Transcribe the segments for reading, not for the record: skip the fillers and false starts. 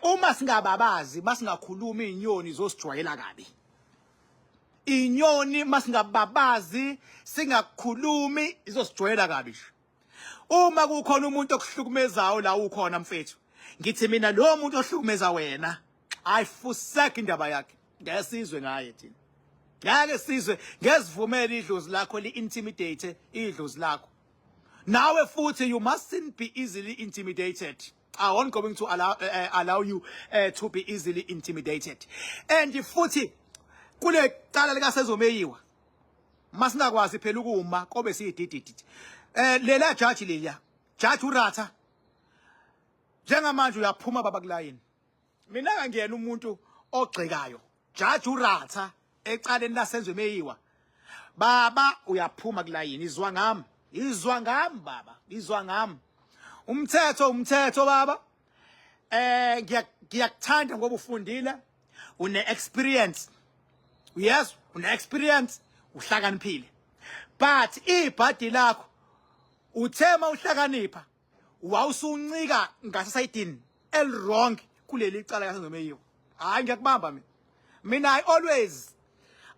Uma singababazi, masingakhuluma, izinyoni zosijwayela kabi. Inyoni masingababazi, singakhulumi, izosijwayela kabi nje. Uma kukhona umuntu okuhlukumezayo la ukhona, mfethu, ngithi mina lo muntu ohlukumeza wena, ayifusek indaba yakhe, ngeke sizwe ngaye thina, ngeke sizwe. Ngezivumela idlozi lakho li-intimidate idlozi lakho. Nawe futhi you mustn't be easily intimidated. I won't going to allow you to be easily intimidated. And futhi kule cala likaSenzo Meyiwa, masingakwazi phela ukuma kobe siyidididi. Lela judge, leliya judge uRatha, njengamanje uyaphuma baba kulayini. Mina kangiyena umuntu ogxekayo. Judge uRatha ecaleni laSenzo Meyiwa, baba, uyaphuma kulayini. Izwa ngami, izwa ngami baba, izwa ngami. Umthetho umthetho baba. Ngiyakuthanda ngoba ufundile, une experience. Yes, une experience, uhlakaniphile, but ibhadi lakho uthema uhlakanipha wawusuncika ngasesayidini el-wrong kuleli cala kaSenzo Meyiwa. Hayi, ngiyakubamba mina. Mina I always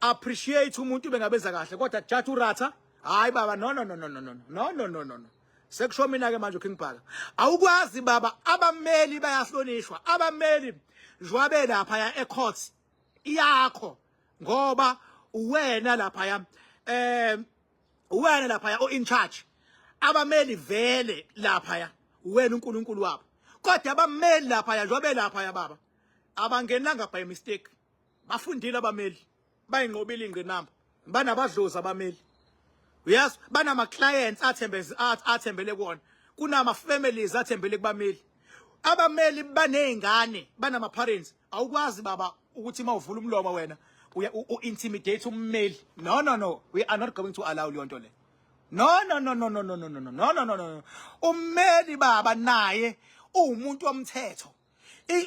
appreciate umuntu bengabenza kahle, kodwa Judge uRatha, hayi baba, no, no, no, no, no, no, no, no, no, no, no. Sekusho mina ke manje King Bhaka. Awukwazi baba, abameli bayahlonishwa, abameli jwabe lapha ya ecourt iyakho, ngoba uwena lapha ya uwena lapha ya o in charge. Abameli vele lapha ya uwena uNkulunkulu wabo, kodwa abameli lapha ya njengoba lapha ya baba, abangenanga by mistake. Bafundile abameli, bayinqobile ingqinamba, banabadlozi abameli. Uyazwa, banama clients athembeze, athembele kuona, kunama families athembele kubameli. Abameli banezingane, banama parents. Awukwazi baba ukuthi mawuvula umlomo wena uya u-intimidate ummeli. No, no, no, we are not going to allow leyo nto le. No, no, no, no, no, no, no, no, no, no, no, no, no. Ummeli baba naye uwumuntu womthetho.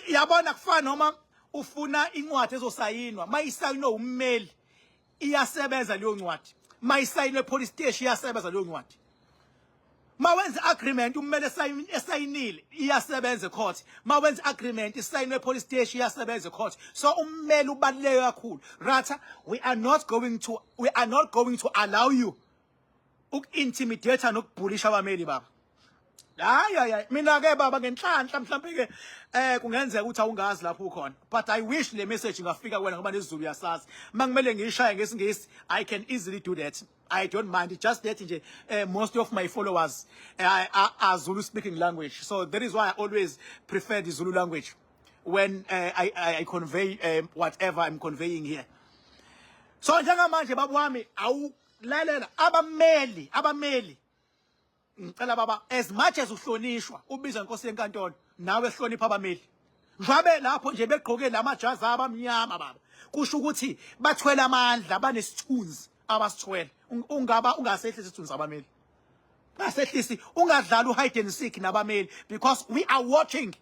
Yabona, kufana noma ufuna incwadi ezosayinwa, mayisayinwe ummeli iyasebenza leyo ncwadi, mayisayinwe police station iyasebenza leyo ncwadi, mawenza agreement ummeli esayinile iyasebenza ecourt, mawenza agreement isayinwe police station iyasebenza ecourt. So ummeli ubaluleke kakhulu. Ratha, we are not going to allow you uku-intimidate nokubhulisha abameli baba. Hayi, hayi, mina ke baba, ngenhlanhla mhlawumbe ke kungenzeka ukuthi awungazi lapho ukhona, but I wish le message ingafika kuwena ngoba nesiZulu uyasazi. Mangimele ngiyishaye ngesiNgisi, I can easily do that, I don't mind. Just that nje most of my followers are Zulu speaking language, so that is why I always prefer the Zulu language when I convey whatever I'm conveying here. So njengamanje baba wami, awulalela abameli, abameli ngicela baba, as much as uhlonishwa ubizwa inkosi yenkantolo, nawe hlonipha abameli. Njabe lapho nje begqoke lamajazi abamnyama baba, kusho ukuthi bathwele amandla, banesithunzi abasithwele. Ungaba ungasehlisi isithunzi abameli, ungasehlisi, ungadlali uhide and seek nabameli, because we are watching,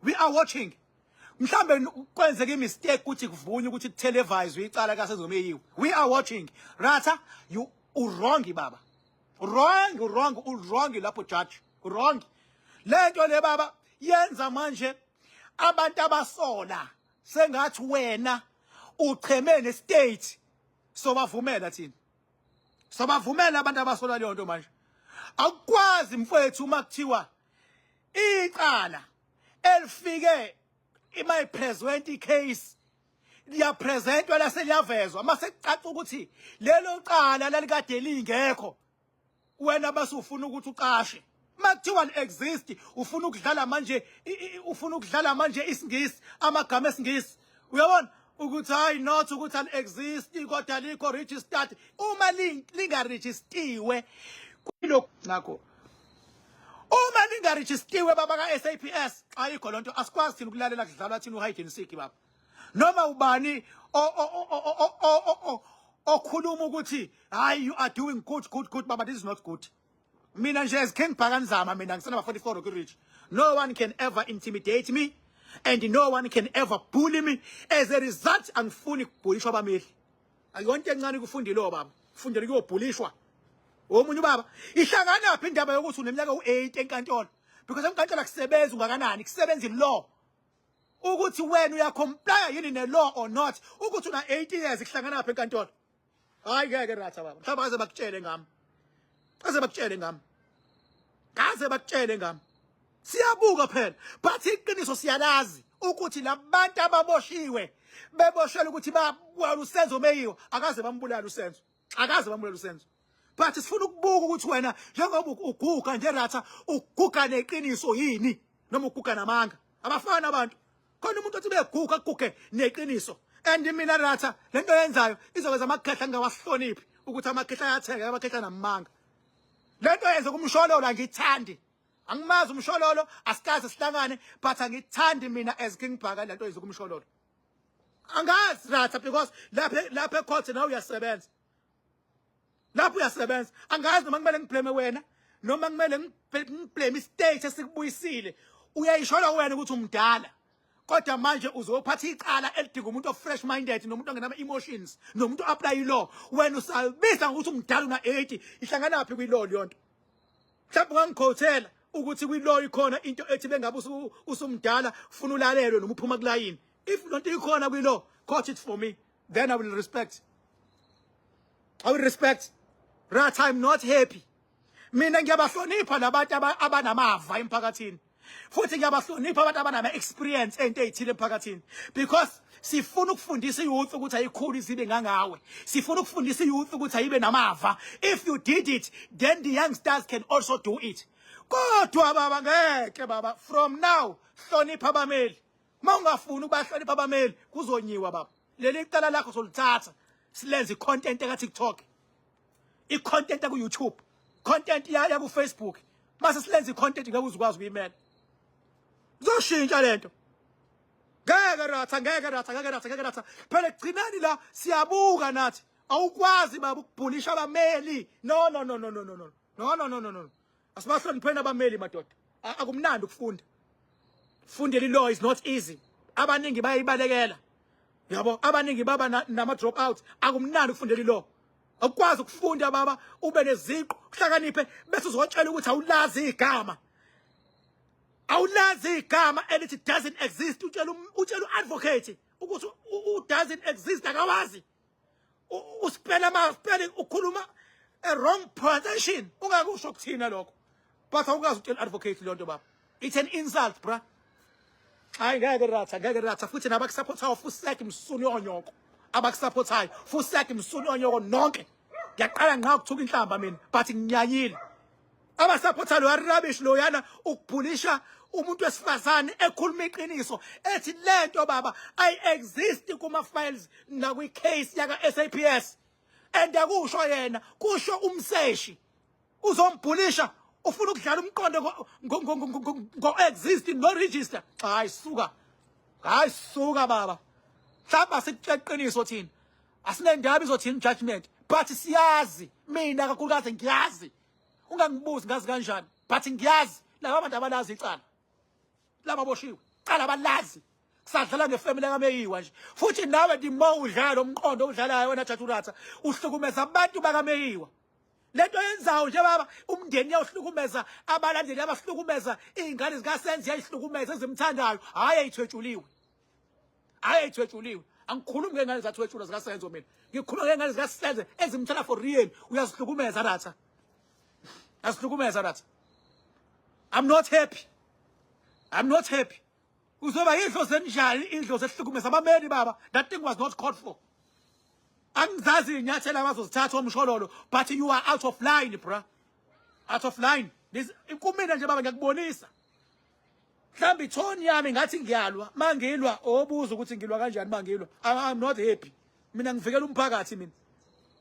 we are watching. Mhlambe kwenzeka imistake ukuthi kuvunywe ukuthi kuthelevise icala kaSenzo Meyiwa. We are watching. Ratha, you wrong baba, wrong, wrong, wrong lapho judge, wrong. Lento le baba yenza manje abantu abasola sengathi wena ucheme nestate. Sobavumela thina, sobavumela abantu abasola leyo nto. Manje akukwazi mfowethu, uma kuthiwa icala elifike ima present icase liyapresentwa lase liyavezwa, mase kucaca ukuthi lelo cala lalikade lingekho, wena base ufuna ukuthi ucashe. Makuthiwa li-exist, ufuna ukudlala manje, ufuna ukudlala manje isiNgisi, amagama esiNgisi. Uyabona ukuthi hayi, not ukuthi ali-exist kodwa likho registered. Uma lingarejistiwe kulokhu nakho, uma lingarejistiwe baba ka-SAPS, ayikho lonto. Asikwazi thina ukulalela kudlalwa thina uhide and seek baba. Noma ubani okhuluma ukuthi hayi, you are doing good, good, good baba, this is not good. Mina nje as King Bhaka Nzama, mina ngisena 44 Rocky Ridge, no one can ever intimidate me and no one can ever bully me. As a result, angifuni kubhulishwa abameli. Ayonto encane kufundile baba, fundele kuyobhulishwa omunye ubaba. Ihlangana phi indaba yokuthi uneminyaka u8 enkantolo? Because enkantolo akusebenzi ungakanani, kusebenza law. Ukuthi wena uyacomply yini ne law or not, ukuthi una 80 years kuhlangana lapha enkantolo. Hayi ngeke Ratha baba, mhlawumbe aze bakutshele ngami, aze bakutshele ngami, kaze bakutshele ngami. Siyabuka phela, but iqiniso siyalazi ukuthi labantu ababoshiwe beboshelwa ukuthi babulala uSenzo Meyiwa, akaze bambulala uSenzo, akaze bambulala uSenzo. But sifuna ukubuka ukuthi wena njengoba uguga nje Ratha, uguga neqiniso yini noma uguga namanga? Abafana abantu khona, umuntu othi beguga aguge neqiniso. And mina Ratha, lento yenzayo izokwenza amakhehla ngingawahloniphi, ukuthi amakhehla ayatheka, amakhehla namanga. Lento yenze kuMshololo angithandi. Angimazi uMshololo, asikaze sihlangane, but angithandi mina as King Bhaka lento yenze kuMshololo. Angazi Ratha, because lapha ecourt nawe uyasebenza, lapho uyasebenza. Angazi noma kumele ngiblame wena noma kumele ngiblame istate esikubuyisile. Uyayishola wena ukuthi umdala, kodwa manje uzophatha icala elidinga umuntu o-fresh minded nomuntu ongenama emotions nomuntu apply law. Wena usabisa ngokuthi umdala, una 80, ihlanganaphi kwi-law leyo nto? Mhlawumbe ungangikhothela ukuthi kwi-law ikhona into ethi bengabe usumdala ufuna ulalelwe noma uphuma kulayini. If lonto ikhona kwi-law, quote it for me, then I will respect, I will respect. Ratha, I'm not happy. Mina ngiyabahlonipha labantu abanamava emphakathini, futhi ngiyabahlonipha abantu abanama-experience ento ey'thile emphakathini, because sifuna ukufundisa i-youth ukuthi ayikhulu izibe ngangawe. Sifuna ukufundisa i-youth ukuthi ayibe namava. If you did it, then the youngsters can also do it. Kodwa baba, ngeke baba. From now, hlonipha abameli. Uma ungafuni ukubahlonipha abameli, kuzonyiwa baba. Leli cala lakho solithatha silenze i-content eka-TikTok, i-content ku-YouTube, content ya ku-Facebook. Mase silenze i-content, ngeke uzukwazi ukuyimela. Zoshintsha lento. Ngeke Ratha, ngeke Ratha, ngeke Ratha, ngeke Ratha. Phela gcinani la, siyabuka nathi. Awukwazi baba ukubhulisha abameli. No, no, no, no, no, no, no, no, no, no, no, no. Asibahlonipheni abameli madoda. Akumnandi ukufunda. Fundela law is not easy. Abaningi bayayibalekela yabo, abaningi baba nama drop out. Akumnandi ukufundela law. Akukwazi ukufunda baba, ube neziqu, uhlakaniphe, bese uzotshela ukuthi awulazi igama, awulazi igama elithi doesn't exist. Utshela uadvocate ukuthi u doesn't exist akawazi. Uspela ama spelling, ukhuluma a wrong pronunciation. Ungakusho kuthina lokho, but awukazi utshela advocate leyo nto baba. It's an insult, bra. Hayi ngeke Ratha, ngeke Ratha. Futhi nabakusupportayo, fusek msuni yonyoko. Abakusupportayo, fusek msuni yonyoko nonke. Ngiyaqala nqa ukuthuka inhlamba mina, but nginyanyile. Abasupporta lo rubbish loyana, ukubhulisha umuntu wesifazane ekhuluma iqiniso, ethi lento baba ayi exist kuma files nakwi case yaka SAPS, and akusho yena, kusho umseshi. Uzombhulisha, ufuna ukudlala umqondo ngo exist no register. Hayi suka, hayi suka baba. Mhlawumbe asikutshela iqiniso thina, asinendaba izothini judgment, but siyazi. Mina kakhulukazi ngiyazi, ungangibuzi ngazi kanjani, but ngiyazi laba bantu abalazi icala laba boshiwe, cala abalazi. Sadlala ngefamily kaMeyiwa nje. Futhi nawe, the more udlala umqondo udlalayo wena Judge uRatha, uhlukumeza abantu bakaMeyiwa. Lento yenzayo nje baba, umndeni yawuhlukumeza, abalandeli abahlukumeza, iy'ngane zikaSenzo yayihlukumeza ezimthandayo. Hhayi ayithwetshuliwe, hhayi ayithwetshuliwe. Angikhulumi ngey'ngane zathwetshulwa zikaSenzo mina, ngikhuluma ngey'ngane zikaSenzo ezimthanda for real. Uyazihlukumeza Ratha, azihlukumeza Ratha. I'm not happy, I'm not happy. Uzoba yidlozi enjani, indlozi ehlukumeza abameli baba? That thing was not called for. Angizazi iy'nyathelo abazozithatha oMshololo, but you are out of line, bra, out of line. This kumina nje baba, ngiyakubonisa. Mhlawumbe ithoni yami ngathi ngiyalwa. Mangilwa, obuza ukuthi ngilwa kanjani mangilwa. I'm not happy. Mina ngivikela umphakathi mina.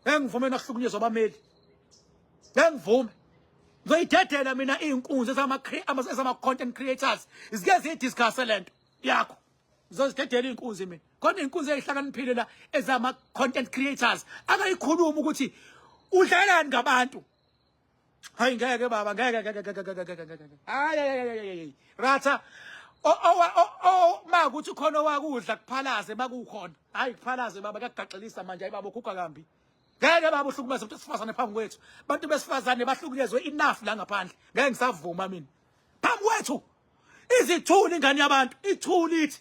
Ngeke ngivume nakuhlukunyezwa abameli, ngeke ngivume. Ngizoyidedela mina iy'nkunzi ezama-content creators zike ziyidiscusse lento yakho. Ngizozidedela iy'nkunzi mina. Khona iy'nkunzi ey'hlakaniphile la ezama-content creators, akayikhuluma ukuthi udlalani ngabantu. Hayi ngeke baba, ngeke, ngeke, ngeke, ngeke, ngeke, ngeke. Hayi, hayi, hayi, Ratha, o ma kuthi khona owakudla kuphalaze makukhona. Hayi kuphalaze baba, kuyagaxelisa manje. Hayi baba, ukhukha kambi. Ngeke baba, uhlukumeza umuntu wesifazane phambi kwethu. Abantu besifazane bahlukunyezwe enough la ngaphandle. Ngeke ngisavuma mina phambi kwethu. Izithuli ingane yabantu ithuli, ithi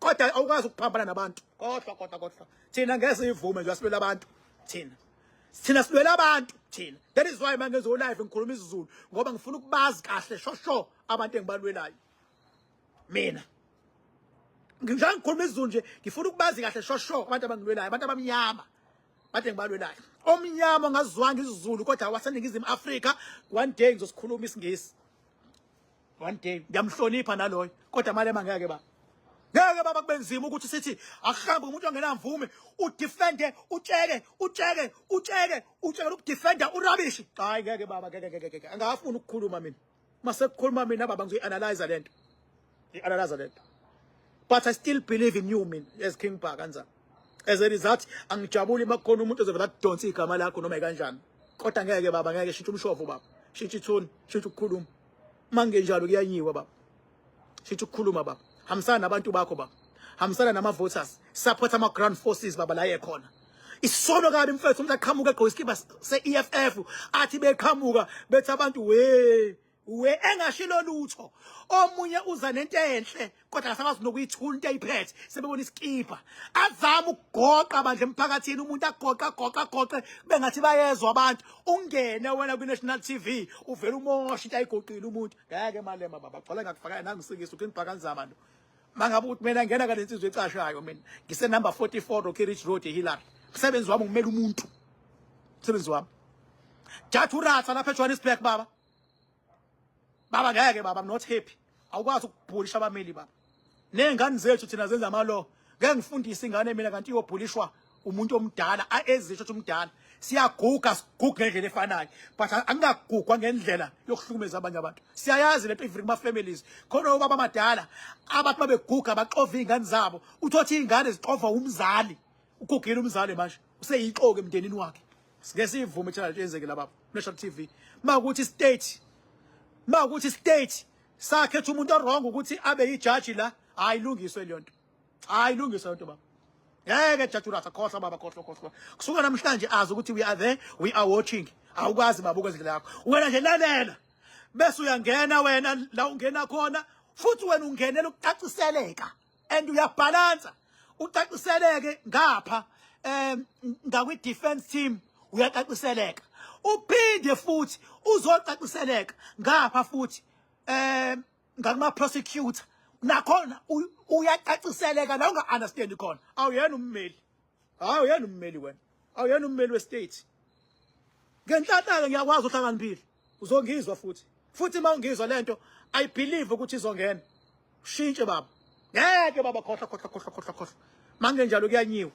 Kodwa awukwazi ukuphambana nabantu. Kodwa kodwa kodwa thina ngeke sivume nje, asilwela abantu thina. Thina silwela abantu thina. That is why mangenzo live ngikhuluma isiZulu, ngoba ngifuna ukubazi kahle shosho abantu engibalwelayo. Mina njengoba ngikhuluma isiZulu nje, ngifuna ukubazi kahle shosho abantu abangilwelayo, abantu abamnyama, abantu engibalwelayo. Omnyama ongazwanga isiZulu kodwa waseNingizimu Afrika, one day ngizosikhuluma isiNgisi, one day. Ngiyamhlonipha naloyo, kodwa Malema ngeke ba, ngeke baba, kube nzima ukuthi sithi akuhambe umuntu ongenamvume, udefende, utsheke utsheke utsheke utsheke ukudefenda urubbish. Hayi, ngeke baba, ngeke, ngeke, ngeke. Angafuni ukukhuluma mina. Mase kukhuluma mina baba, ngizoyi-analyze lento, ngiyi-analyze lento, but I still believe in you mina as King Bhaka kanjani. As a result, angijabuli makukhona umuntu ozovela kudonsa igama lakho noma ikanjani, kodwa ngeke baba, ngeke. Shintsha umshovo baba, shintsha ithuni, shintsha ukukhuluma. Uma kungenjalo kuyanyiwa baba. Shintsha ukukhuluma baba, hambisana nabantu bakho baba, hambisana nama-voters, support ama-ground forces baba la yekhona. Isono kabi mfethu, umuntu aqhamuka egqoke isikibha se-EFF, athi beqhamuka bethi abantu we we, engashilo lutho. Omunye uza nento enhle kodwa akasakwazi nokuyithula into ayiphethe, sebebona isikibha. Azama ukugoqa bandla emphakathini, umuntu agoqa agoqa agoqe bengathi bayezwa abantu. Ungene wena kwi-national TV, uvela umosha into ayigoqile umuntu. Ngeke Malema baba, gcwala ngakufakela nangisikisa uKing Bhaka Nzama lo. Mangabe ukuthi mina ngena kale nsizwa ecashayo, mina ngise number 44 Rocky Ridge Road eHillary. Umsebenzi wami ngumela umuntu, umsebenzi wami. Judge uRatha lapha eJohannesburg baba, baba ngeke baba, I'm not happy. Awukwazi ukubhulisha abameli baba. Ney'ngane zethu thina zenza amalo, ngeke ngifundise ingane mina kanti iyobhulishwa umuntu omdala ezisho ukuthi umdala. Siyaguga, siguga ngendlela efanayo, but angingagugwa ngendlela yokuhlukumeza abanye abantu. Siyayazi lento, even kuma-families khona obaba amadala abathi babeguga baxova iy'ngane zabo. Uthothi iy'ngane zixova umzali, ugugile umzali, manje useyixoke emndenini wakhe. Sike siyivume thina lento yenzeke la baba, National TV. Makuthi state sakhetha umuntu owrong ukuthi abe yijaji la, hayi, ilungiswe leyo nto, hayi, ilungiswe leyo nto baba. Ngeke Judge uRatha, khohlwa baba, khohlwa, khohlwa. Kusuka namhlanje azi ukuthi we are there, we are watching. Awukwazi baba ukwenza indlela yakho wena nje. Lalela, bese uyangena wena la ungena khona futhi wena ungenela ukucaciseleka and uyabhalansa, ucaciseleke ngapha ngakwi defense team, uyacaciseleka, uphinde futhi uzocaciseleka ngapha futhi ngakuma prosecutor nakhona uyacaciseleka la unga understand khona. Awuyena ummeli, awuyena ummeli wena, awuyena ummeli westate. Ngenhlanhla ngiyakwazi, uhlakaniphile, uzongizwa futhi. Futhi uma ungizwa lento, I believe ukuthi izongena. Ushintshe baba, ngeke baba, khohlwa, khohlwa, khohlwa, khohlwa, khohlwa. Mangenjalo kuyanyiwa.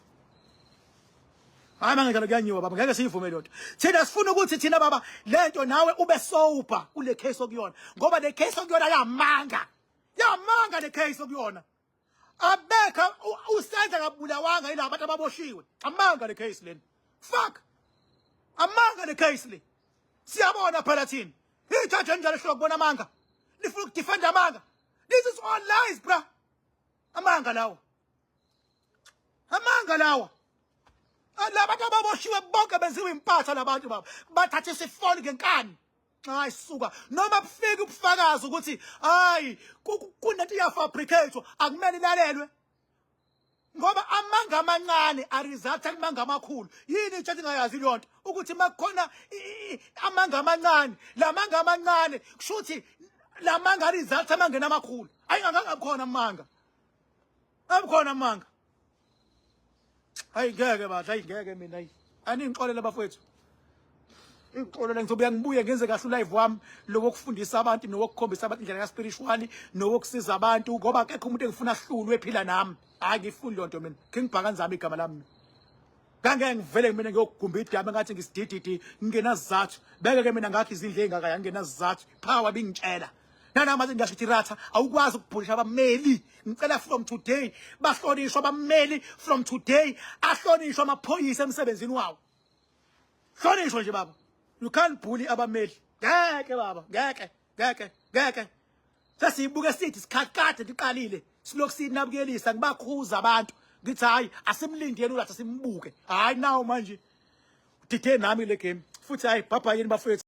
Hayi, mangenjalo kuyanyiwa baba, ngeke siyivume lento. Thina sifuna ukuthi thina baba lento nawe ube sober kule case okuyona, ngoba le case okuyona yamanga, yamanga le case okuyona. Abekho usenza kabulawanga yilabo abantu ababoshiwe. Amanga le case lena, fuck, amanga le case le. Siyabona phela thina, ijaji enjalo ehloko kubona amanga, lifuna ukudefend amanga. This is all lies, bra, amanga lawo, amanga lawa. Labantu ababoshiwe bonke benziwe impatha labantu baba, bathatha isifoni ngenkani. Hayi suka, noma kufika ubufakazi ukuthi hayi, kunento iyafabricate, akumele ilalelwe, ngoba amanga amancane aresult kumanga amakhulu. Yini itshathi ingayazi leyo nto, ukuthi makukhona amanga amancane, la manga amancane kusho ukuthi la manga aresult amangena amakhulu. Ayingangakhona amanga, abukhona amanga. Hayi ngeke badla, hayi ngeke mina, hayi, aningixolele bafowethu, ingixolele. Ngizobuya ngibuye ngenze kahle ulive wami lo wokufundisa abantu nowokukhombisa abantu indlela ka-spiritual nowokusiza abantu, ngoba akekho umuntu engifuna ahlulwe ephila nami. Hayi, ngifuni leyo nto mina. King Bhaka Nzama igama lami. Ngangeke ngivele mina ngiyogumba idama ngathi ngisidididi ngingenazizathu. Beke ke mina ngakho izindlu ey'ngaka, ngingenazizathu. Power bingitshela nanamanje, ngisho ukuthi Ratha, awukwazi ukubhulisha abameli. Ngicela from today bahlonishwa abameli, from today ahlonishwa amaphoyisa emsebenzini wawo, hlonishwa nje baba. You can't bully abameli, ngeke baba, ngeke, ngeke, ngeke. Sesiyibuke sithi isikhathi kade liqalile, silokhu sinabukelisa, ngibakhuza abantu, ngithi hayi, asimlindeni uRatha, simbuke. Hayi, nawo manje udide nami le game futhi. Hayi, bhabha yini bafethu.